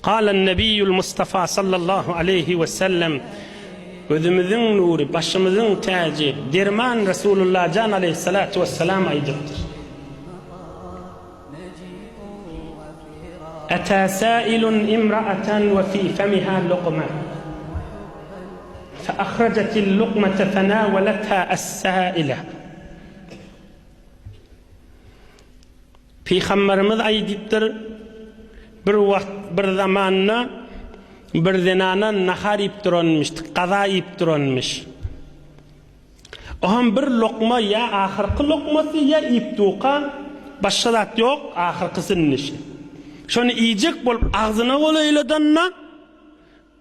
Kalen Nebiýül Mustafa sallallahu aleýhi we sellem, Gözümiziň nury, başymyzyň täji, derman Resulullah jan aleýhissalatu wessalam aýdypdyr. Ätä säilun imra'atan we fi femiha lukma. Fe ahrajatil lukmete fenaweletha es-säile. Pygamberimiz aýdypdyr, Bir wagt, bir zamanda bir zenana nahar iýip duranmyş, gaza iýip duranmyş. Oňam bir lokma ýa ahyrky lokmasy ýa iýip durka, başga zat ýok, ahyrkysy indi şi. Şony iýjek bolup agzyna golaýladanda,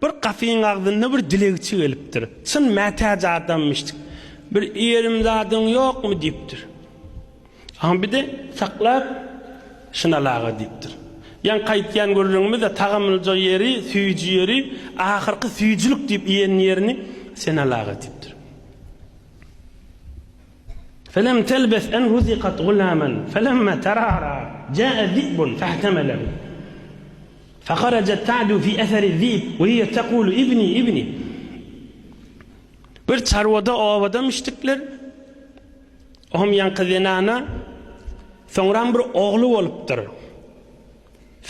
Bir gapyň agzynda bir dilegçi gelipdir. Çyn mätäç adammyş. Bir iýerim zadyň ýokmy diýipdir. Aňa bir-de saklap şynalaga diýipdir. Ýaňky aýtýan gürrüňimiz-de tagamlyja ýeri, süýji ýeri, ahyrky süýjülik diýip iýen ýerini sen alaga diýipdir. Felem telbes en ruzikat gulaman, felemma terara, jaa zi'bun fehtemelehu. Feharajat ta'du fi eseri zib we hiye tekulu ibni ibni. Bir çarwada obada müşdikler ohm ýaňky zenana soňram bir ogly bolupdyr.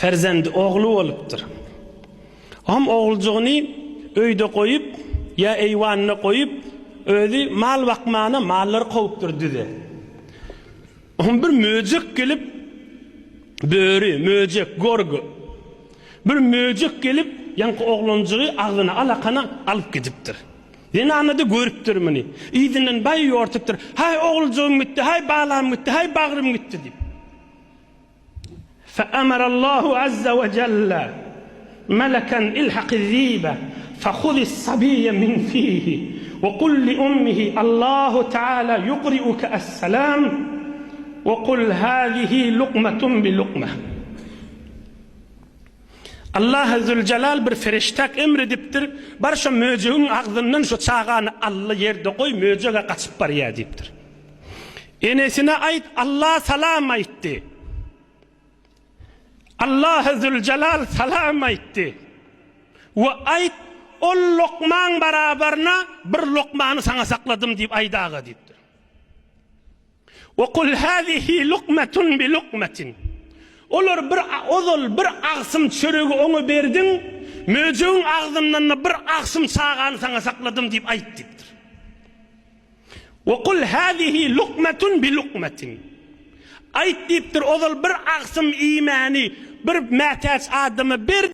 Ferzendi ogly bolupdyr. Ohm oguljygyny öýde goýup ýa eýwanda goýup özi mal bakmana mallary kowupdyr düze. Ohm bir möjek gelip Böri, möjek, gorg. Bir möjek gelip, ýaňky oglanjygy agzyna alakana alyp gidipdir. Zenana-da görüpdir muny. Yzyndan baý ýortupdyr, Haý, oguljygym gitdi, haý, balam gitdi, haý, bagrym gitdi diýip. Feamarallahu azza we jelle melekan ilhaqiz-zibe fehuzis-sabiyye min fihi we kul li ummihi Allahu teala yukri'uke es-selam we kul hazihi lukmetun bi lukme. Allah Züljelal bir feriştäk emr edipdir, bar şo möjegiň agzyndan şo çagany al-da ýerde goý, möjeg-ä gaçyp barýar diýipdir. Enesine aýt, Allah salam aýtdy. Allahy Züljelal salam aýtdy. We aýt, ol lokmaň barabaryna bir lokmany saňa sakladym diýip aýdaga diýipdir. We kul hazihi lukmetun bi lukmetin. Olar bir ozal bir agsym çöregi oňa berdiň, möjegiň agzyndan-da bir agsym çagany saňa sakladym diýip aýt diýipdir. We kul hazihi lukmetun bi lukmetin. Aýt diýipdir, ozal bir agsym iýmäni bir mätäç adama ber.